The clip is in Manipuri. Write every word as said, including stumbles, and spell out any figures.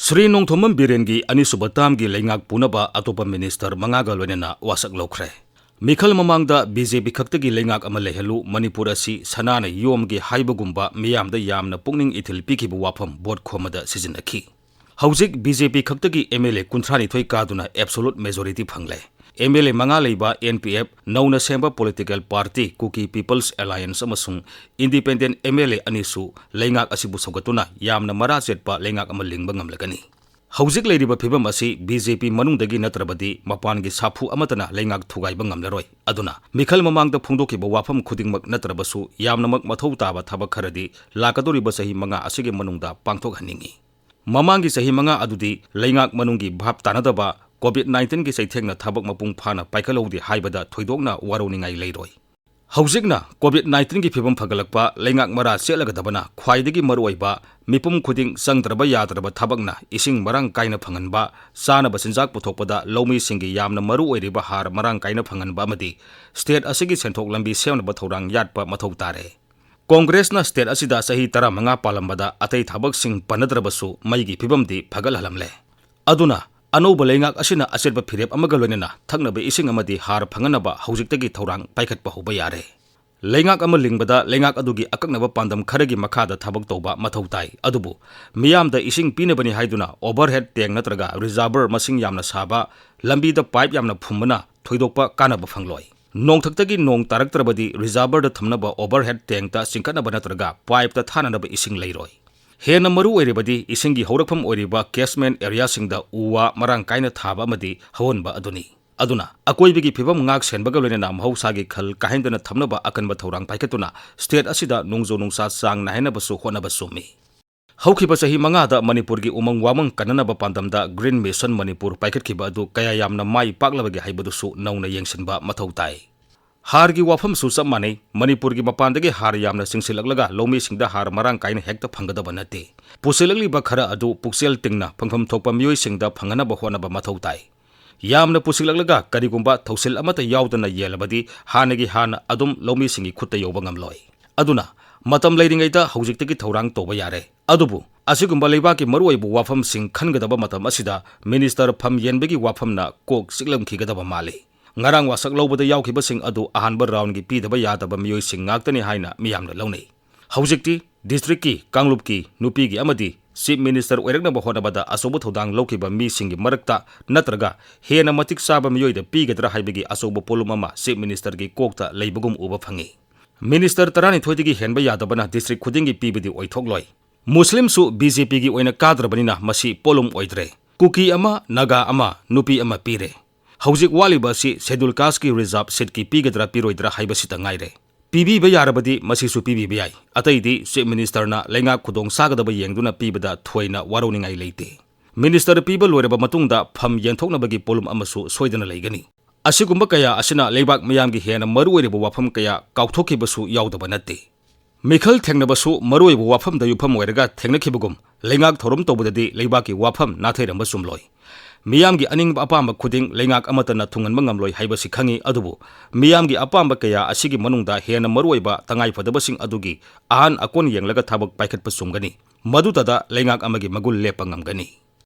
ꯁ꯭ꯔꯤ ꯅꯣꯡꯊꯣꯝꯕꯝ ꯕꯤꯔꯦꯟꯒꯤ ꯑꯅꯤꯁꯨꯕ ꯇꯥꯝꯒꯤ ꯂꯩꯉꯥꯛ ꯄꯨꯅꯕ ꯑꯇꯣꯞꯄ ꯃꯤꯅꯤꯁꯇꯔ ꯃꯉꯥꯒ ꯂꯣꯏꯅꯅ ꯋꯥꯁꯛ ꯂꯧꯈ꯭ꯔꯦ꯫ ꯃꯤꯈꯜ ꯃꯃꯥꯡꯗ ꯕꯤ ꯖꯦ ꯄꯤ ꯈꯛꯇꯒꯤ ꯂꯩꯉꯥꯛ ꯑꯃ ꯂꯩꯍꯜꯂꯨ, ꯃꯅꯤꯄꯨꯔ ꯑꯁꯤ ꯁꯅꯥꯅ ꯌꯣꯝꯒꯦ ꯍꯥꯏꯕꯒꯨꯝꯕ ꯃꯤꯌꯥꯝꯗ ꯌꯥꯝꯅ ꯄꯨꯛꯅꯤꯡ ꯏꯊꯤꯜ ꯄꯤꯈꯤꯕ ꯋꯥꯐꯝ ꯚꯣꯠ ꯈꯣꯝꯕꯗ ꯁꯤꯖꯤꯟꯅꯈꯤ꯫ ꯍꯧꯖꯤꯛ ꯕꯤ ꯖꯦ ꯄꯤ ꯈꯛꯇꯒꯤ ꯑꯦꯝ ꯑꯦꯜ ꯑꯦ ꯀꯨꯟꯊ꯭ꯔꯥ ꯅꯤꯊꯣꯏ ꯀꯥꯗꯨꯅ absolute majority ꯐꯪꯂꯦ꯫ ꯑꯦꯝ ꯑꯦꯜ ꯑꯦ ꯃꯉꯥ ꯂꯩꯕ ꯑꯦꯟ ꯄꯤ ꯑꯦꯐ, ꯅꯧꯅ ꯁꯦꯝꯕ political party Kuki People's Alliance ꯑꯃꯁꯨꯡ independent ꯑꯦꯝ ꯑꯦꯜ ꯑꯦ ꯑꯅꯤꯁꯨ ꯂꯩꯉꯥꯛ ꯑꯁꯤꯕꯨ ꯁꯧꯒꯠꯇꯨꯅ ꯌꯥꯝꯅ ꯃꯔꯥ ꯆꯦꯠꯄ ꯂꯩꯉꯥꯛ ꯑꯃ ꯂꯤꯡꯕ ꯉꯝꯂꯒꯅꯤ꯫ ꯍꯧꯖꯤꯛ ꯂꯩꯔꯤꯕ ꯐꯤꯕꯝ ꯑꯁꯤ ꯕꯤ ꯖꯦ ꯄꯤ ꯃꯅꯨꯡꯗꯒꯤ ꯅꯠꯇ꯭ꯔꯕꯗꯤ ꯃꯄꯥꯟꯒꯤ ꯁꯥꯐꯨ ꯑꯃꯠꯇꯅ ꯂꯩꯉꯥꯛ ꯊꯨꯒꯥꯏꯕ ꯉꯝꯂꯔꯣꯏ꯫ ꯑꯗꯨꯅ ꯃꯤꯈꯜ ꯃꯃꯥꯡꯗ ꯐꯣꯡꯗꯣꯛꯈꯤꯕ ꯋꯥꯐꯝ ꯈꯨꯗꯤꯡꯃꯛ ꯅꯠꯇ꯭ꯔꯕꯁꯨ ꯌꯥꯝꯅꯃꯛ ꯃꯊꯧ ꯇꯥꯕ ꯊꯕꯛ ꯈꯔꯗꯤ ꯂꯥꯛꯀꯗꯧꯔꯤꯕ ꯆꯍꯤ ꯃꯉꯥ ꯑꯁꯤꯒꯤ ꯃꯅꯨꯡꯗ ꯄꯥꯡꯊꯣꯛꯍꯟꯅꯤꯡꯏ꯫ ꯃꯃꯥꯡꯒꯤ ꯆꯍꯤ ꯃꯉꯥ ꯑꯗꯨꯗꯤ ꯂꯩꯉꯥꯛ ꯃꯅꯨꯡꯒꯤ ꯚꯥꯞ ꯇꯥꯅꯗꯕ, ꯀꯣꯚꯤꯗ ꯅꯥꯏꯟꯇꯤꯟꯒꯤ ꯆꯩꯊꯦꯡꯅ ꯊꯕꯛ ꯃꯄꯨꯡ ꯐꯥꯅ ꯄꯥꯏꯈꯠꯍꯧꯗꯦ ꯍꯥꯏꯕꯗ ꯊꯣꯏꯗꯣꯛꯅ ꯋꯥꯔꯧꯅꯤꯡꯉꯥꯏ ꯂꯩꯔꯣꯏ꯫ ꯍꯧꯖꯤꯛꯅ ꯀꯣꯚꯤꯗ ꯅꯥꯏꯟꯇꯤꯟꯒꯤ ꯐꯤꯕꯝ ꯐꯒꯠꯂꯛꯄ, ꯂꯩꯉꯥꯛ ꯃꯔꯥ ꯆꯦꯠꯂꯒꯗꯕꯅ ꯈ꯭ꯋꯥꯏꯗꯒꯤ ꯃꯔꯨꯑꯣꯏꯕ, ꯃꯤꯄꯨꯝ ꯈꯨꯗꯤꯡ ꯆꯪꯗ꯭ꯔꯕ ꯌꯥꯗ꯭ꯔꯕ ꯊꯕꯛꯅ ꯏꯁꯤꯡ ꯃꯔꯥꯡ ꯀꯥꯏꯅ ꯐꯪꯍꯟꯕ, ꯆꯥꯅꯕ ꯆꯤꯟꯖꯥꯛ ꯄꯨꯊꯣꯛꯄꯗ ꯂꯧꯃꯤꯁꯤꯡꯒꯤ ꯌꯥꯝꯅ ꯃꯔꯨ ꯑꯣꯏꯔꯤꯕ ꯍꯥꯔ ꯃꯔꯥꯡ ꯀꯥꯏꯅ ꯐꯪꯍꯟꯕ ꯑꯃꯗꯤ ꯁ꯭ꯇꯦꯠ ꯑꯁꯤꯒꯤ ꯁꯦꯟꯊꯣꯛ ꯂꯝꯕꯤ ꯁꯦꯝꯅꯕ ꯊꯧꯔꯥꯡ ꯌꯥꯠꯄ ꯃꯊꯧ ꯇꯥꯔꯦ꯫ ꯀꯣꯡꯒ꯭ꯔꯦꯁꯅ ꯁ꯭ꯇꯦꯠ ꯑꯁꯤꯗ ꯆꯍꯤ ꯇꯔꯥꯃꯉꯥ ꯄꯥꯜꯂꯝꯕꯗ ꯑꯇꯩ ꯊꯕꯛꯁꯤꯡ ꯄꯟꯅꯗ꯭ꯔꯕꯁꯨ ꯃꯩꯒꯤ ꯐꯤꯕꯝꯗꯤ ꯐꯒꯠꯍꯜꯂꯝꯂꯦ꯫ ꯑꯗꯨꯅ ꯑꯅꯧꯕ ꯂꯩꯉꯥꯛ ꯑꯁꯤꯅ ꯑꯆꯦꯠꯄ ꯐꯤꯔꯦꯞ ꯑꯃꯒ ꯂꯣꯏꯅꯅ ꯊꯛꯅꯕ ꯏꯁꯤꯡ ꯑꯃꯗꯤ ꯍꯥꯔ ꯐꯪꯍꯟꯅꯕ ꯍꯧꯖꯤꯛꯇꯒꯤ ꯊꯧꯔꯥꯡ ꯄꯥꯏꯈꯠꯄ ꯍꯧꯕ ꯌꯥꯔꯦ꯫ ꯂꯩꯉꯥꯛ ꯑꯃ ꯂꯤꯡꯕꯗ ꯂꯩꯉꯥꯛ ꯑꯗꯨꯒꯤ ꯑꯀꯛꯅꯕ ꯄꯥꯟꯗꯝ ꯈꯔꯒꯤ ꯃꯈꯥꯗ ꯊꯕꯛ ꯇꯧꯕ ꯃꯊꯧ ꯇꯥꯏ꯫ ꯑꯗꯨꯕꯨ ꯃꯤꯌꯥꯝꯗ ꯏꯁꯤꯡ ꯄꯤꯅꯕꯅꯤ ꯍꯥꯏꯗꯨꯅ overhead tank ꯅꯠꯇ꯭ꯔꯒ reservoir ꯃꯁꯤꯡ ꯌꯥꯝꯅ ꯁꯥꯕ, ꯂꯝꯕꯤꯗ ꯄꯥꯏꯞ ꯌꯥꯝꯅ ꯐꯨꯝꯕꯅ ꯊꯣꯏꯗꯣꯛꯄ ꯀꯥꯟꯅꯕ ꯐꯪꯂꯣꯏ꯫ ꯅꯣꯡꯊꯛꯇꯒꯤ ꯅꯣꯡ ꯇꯥꯔꯛꯇ꯭ꯔꯕꯗꯤ reservoir ꯗ ꯊꯝꯅꯕ overhead tank ꯇ ꯆꯤꯡꯈꯠꯅꯕ ꯅꯠꯇ꯭ꯔꯒ ꯄꯥꯏꯞꯇ ꯊꯥꯅꯅꯕ ꯏꯁꯤꯡ ꯂꯩꯔꯣꯏ꯫ ꯍꯦꯟꯅ ꯃꯔꯨ ꯑꯣꯏꯔꯤꯕꯗꯤ ꯏꯁꯤꯡꯒꯤ ꯍꯧꯔꯛꯐꯝ ꯑꯣꯏꯔꯤꯕ catchment area ꯁꯤꯡꯗ ꯎ ꯋꯥ ꯃꯔꯥꯡ ꯀꯥꯏꯅ ꯊꯥꯕ ꯑꯃꯗꯤ ꯍꯧꯍꯟꯕ ꯑꯗꯨꯅꯤ꯫ ꯑꯗꯨꯅ ꯑꯀꯣꯏꯕꯒꯤ ꯐꯤꯕꯝ ꯉꯥꯛ ꯁꯦꯟꯕꯒ ꯂꯣꯏꯅꯅ ꯃꯍꯧꯁꯥꯒꯤ ꯈꯜ ꯀꯥꯏꯍꯟꯗꯅ ꯊꯝꯅꯕ ꯑꯀꯟꯕ ꯊꯧꯔꯥꯡ ꯄꯥꯏꯈꯠꯇꯨꯅ ꯁ꯭ꯇꯦꯠ ꯑꯁꯤꯗ ꯅꯣꯡꯖꯨ ꯅꯨꯡꯁꯥ ꯆꯥꯡ ꯅꯥꯏꯍꯟꯅꯕꯁꯨ ꯍꯣꯠꯅꯕ ꯆꯨꯝꯃꯤ꯫ ꯍꯧꯈꯤꯕ ꯆꯍꯤ ꯃꯉꯥꯗ ꯃꯅꯤꯄꯨꯔꯒꯤ ꯎꯃꯪ ꯋꯥꯃꯪ ꯀꯟꯅꯅꯕ ꯄꯥꯟꯗꯝꯗ Green Mission ꯃꯅꯤꯄꯨꯔ ꯄꯥꯏꯈꯠꯈꯤꯕ ꯑꯗꯨ ꯀꯌꯥ ꯌꯥꯝꯅ ꯃꯥꯏ ꯄꯥꯛꯂꯕꯒꯦ ꯍꯥꯏꯕꯗꯨꯁꯨ ꯅꯧꯅ ꯌꯦꯡꯁꯤꯟꯕ ꯃꯊꯧ ꯇꯥꯏ꯫ ꯍꯥꯔꯒꯤ ꯋꯥꯐꯝꯁꯨ ꯆꯞ ꯃꯥꯟꯅꯩ꯫ ꯃꯅꯤꯄꯨꯔꯒꯤ ꯃꯄꯥꯟꯗꯒꯤ ꯍꯥꯔ ꯌꯥꯝꯅ ꯆꯤꯡꯁꯤꯜꯂꯛꯂꯒ ꯂꯧꯃꯤꯁꯤꯡꯗ ꯍꯥꯔ ꯃꯔꯥꯡ ꯀꯥꯏꯅ ꯍꯦꯛꯇ ꯐꯪꯒꯗꯕ ꯅꯠꯇꯦ꯫ ꯄꯨꯁꯤꯜꯂꯛꯂꯤꯕ ꯈꯔ ꯑꯗꯨ ꯄꯨꯛꯆꯦꯜ ꯇꯤꯡꯅ ꯐꯪꯐꯝ ꯊꯣꯛꯄ ꯃꯤꯑꯣꯏꯁꯤꯡꯗ ꯐꯪꯍꯟꯅꯕ ꯍꯣꯠꯅꯕ ꯃꯊꯧ ꯇꯥꯏ꯫ ꯌꯥꯝꯅ ꯄꯨꯁꯤꯜꯂꯛꯂꯒ ꯀꯔꯤꯒꯨꯝꯕ ꯊꯧꯁꯤꯜ ꯑꯃꯠꯇ ꯌꯥꯎꯗꯅ ꯌꯦꯜꯂꯕꯗꯤ ꯍꯥꯟꯅꯒꯤ ꯍꯥꯟꯅ ꯑꯗꯨꯝ ꯂꯧꯃꯤꯁꯤꯡꯒꯤ ꯈꯨꯠꯇ ꯌꯧꯕ ꯉꯝꯂꯣꯏ꯫ ꯑꯗꯨꯅ ꯃꯇꯝ ꯂꯩꯔꯤꯉꯩꯗ ꯍꯧꯖꯤꯛꯇꯒꯤ ꯊꯧꯔꯥꯡ ꯇꯧꯕ ꯌꯥꯔꯦ꯫ ꯑꯗꯨꯕꯨ ꯑꯁꯤꯒꯨꯝꯕ ꯂꯩꯕꯥꯛꯀꯤ ꯃꯔꯨꯑꯣꯏꯕ ꯋꯥꯐꯝꯁꯤꯡ ꯈꯟꯒꯗꯕ ꯃꯇꯝ ꯑꯁꯤꯗ ꯃꯤꯅꯤꯁꯇꯔ ꯐꯝ ꯌꯦꯟꯕꯒꯤ ꯋꯥꯐꯝꯅ ꯀꯣꯛ ꯆꯤꯛꯂꯝꯈꯤꯒꯗꯕ ꯃꯥꯜꯂꯤ꯫ ꯉꯔꯥꯡ ꯋꯥꯁꯛ ꯂꯧꯕꯗ ꯌꯥꯎꯈꯤꯕꯁꯤꯡ ꯑꯗꯨ ꯑꯍꯥꯟꯕ ꯔꯥꯎꯟꯒꯤ ꯄꯤꯗꯕ ꯌꯥꯗꯕ ꯃꯤꯑꯣꯏꯁꯤꯡ ꯉꯥꯛꯇꯅꯤ ꯍꯥꯏꯅ ꯃꯤꯌꯥꯝꯅ ꯂꯧꯅꯩ꯫ ꯍꯧꯖꯤꯛꯇꯤ ꯗꯤꯁꯇ꯭ꯔꯤꯛꯀꯤ, ꯀꯥꯡꯂꯨꯞꯀꯤ, ꯅꯨꯄꯤꯒꯤ ꯑꯃꯗꯤ ꯆꯤꯐ ꯃꯤꯅꯤꯁꯇꯔ ꯑꯣꯏꯔꯛꯅꯕ ꯍꯣꯠꯅꯕꯗ ꯑꯆꯧꯕ ꯊꯧꯗꯥꯡ ꯂꯧꯈꯤꯕ ꯃꯤꯁꯤꯡꯒꯤ ꯃꯔꯛꯇ ꯅꯠꯇ꯭ꯔꯒ ꯍꯦꯟꯅ ꯃꯇꯤꯛ ꯆꯥꯕ ꯃꯤꯑꯣꯏꯗ ꯄꯤꯒꯗ꯭ꯔꯥ ꯍꯥꯏꯕꯒꯤ ꯑꯆꯧꯕ ꯄꯣꯠꯂꯨꯝ ꯑꯃ ꯆꯤꯐ ꯃꯤꯅꯤꯁꯇꯔꯒꯤ ꯀꯣꯛꯇ ꯂꯩꯕꯒꯨꯝ ꯎꯕ ꯐꯪꯉꯤ꯫ ꯃꯤꯅꯤꯁꯇꯔ ꯇꯔꯥꯅꯤꯊꯣꯏꯗꯒꯤ ꯍꯦꯟꯕ ꯌꯥꯗꯕꯅ ꯗꯤꯁꯇ꯭ꯔꯤꯛ ꯈꯨꯗꯤꯡꯒꯤ ꯄꯤꯕꯗꯤ ꯑꯣꯏꯊꯣꯛꯂꯣꯏ꯫ ꯃꯨꯁꯂꯤꯝꯁꯨ ꯕꯤ ꯖꯦ ꯄꯤꯒꯤ ꯑꯣꯏꯅ ꯀꯥꯗ꯭ꯔꯕꯅꯤꯅ ꯃꯁꯤ ꯄꯣꯠꯂꯨꯝ ꯑꯣꯏꯗ꯭ꯔꯦ꯫ ꯀꯨꯀꯤ ꯑꯃ, ꯅꯥꯒꯥ ꯑꯃ, ꯅꯨꯄꯤ ꯑꯃ ꯄꯤꯔꯦ꯫ ꯍꯧꯖꯤꯛ ꯋꯥꯠꯂꯤꯕ ꯑꯁꯤ ꯁꯦꯗꯨꯜ ꯀꯥꯁꯀꯤ ꯔꯤꯖꯥꯔꯚ ꯁꯤꯠꯀꯤ ꯄꯤꯒꯗ꯭ꯔꯥ ꯄꯤꯔꯣꯏꯗ꯭ꯔꯥ ꯍꯥꯏꯕꯁꯤꯇ ꯉꯥꯏꯔꯦ꯫ ꯄꯤꯕꯤꯕ ꯌꯥꯔꯕꯗꯤ ꯃꯁꯤꯁꯨ ꯄꯤꯕꯤꯕ ꯌꯥꯏ꯫ ꯑꯇꯩꯗꯤ ꯆꯤꯐ ꯃꯤꯅꯤꯁꯇꯔꯅ ꯂꯩꯉꯥꯛ ꯈꯨꯗꯣꯡ ꯆꯥꯒꯗꯕ ꯌꯦꯡꯗꯨꯅ ꯄꯤꯕꯗ ꯊꯣꯏꯅ ꯋꯥꯔꯧꯅꯤꯡꯉꯥꯏ ꯂꯩꯇꯦ꯫ ꯃꯤꯅꯤꯁꯇꯔ ꯄꯤꯕ ꯂꯣꯏꯔꯕ ꯃꯇꯨꯡꯗ ꯐꯝ ꯌꯦꯟꯊꯣꯛꯅꯕꯒꯤ ꯄꯣꯠꯂꯨꯝ ꯑꯃꯁꯨ ꯁꯣꯏꯗꯅ ꯂꯩꯒꯅꯤ꯫ ꯑꯁꯤꯒꯨꯝꯕ ꯀꯌꯥ ꯑꯁꯤꯅ ꯂꯩꯕꯥꯛ ꯃꯤꯌꯥꯝꯒꯤ ꯍꯦꯟꯅ ꯃꯔꯨꯑꯣꯏꯔꯕ ꯋꯥꯐꯝ ꯀꯌꯥ ꯀꯥꯎꯊꯣꯛꯈꯤꯕꯁꯨ ꯌꯥꯎꯗꯕ ꯅꯠꯇꯦ꯫ ꯃꯤꯈꯜ ꯊꯦꯡꯅꯕꯁꯨ ꯃꯔꯨꯑꯣꯏꯕ ꯋꯥꯐꯝꯗ ꯌꯨꯝꯐꯝ ꯑꯣꯏꯔꯒ ꯊꯦꯡꯅꯈꯤꯕꯒꯨꯝ, ꯂꯩꯉꯥꯛ ꯊꯧꯔꯝ ꯇꯧꯕꯗꯗꯤ ꯂꯩꯕꯥꯛꯀꯤ ꯋꯥꯐꯝ ꯅꯥꯊꯩꯔꯝꯕ ꯆꯨꯝꯂꯣꯏ꯫ ꯃꯤꯌꯥꯝꯒꯤ ꯑꯅꯤꯡꯕ ꯑꯄꯥꯝꯕ ꯈꯨꯗꯤꯡ ꯂꯩꯉꯥꯛ ꯑꯃꯠꯇꯅ ꯊꯨꯡꯍꯟꯕ ꯉꯝꯂꯣꯏ ꯍꯥꯏꯕꯁꯤ ꯈꯪꯉꯤ, ꯑꯗꯨꯕꯨ ꯃꯤꯌꯥꯝꯒꯤ ꯑꯄꯥꯝꯕ ꯀꯌꯥ ꯑꯁꯤꯒꯤ ꯃꯅꯨꯡꯗ ꯍꯦꯟꯅ ꯃꯔꯨꯑꯣꯏꯕ ꯇꯉꯥꯏꯐꯗꯕꯁꯤꯡ ꯑꯗꯨꯒꯤ ꯑꯍꯥꯟ ꯑꯀꯣꯟ ꯌꯦꯡꯂꯒ ꯊꯕꯛ ꯄꯥꯏꯈꯠꯄ ꯆꯨꯝꯒꯅꯤ꯫ ꯃꯗꯨꯇꯗ ꯂꯩꯉꯥꯛ ꯑꯃꯒꯤ ꯃꯒꯨꯟ ꯂꯦꯞꯄ ꯉꯝꯒꯅꯤ꯫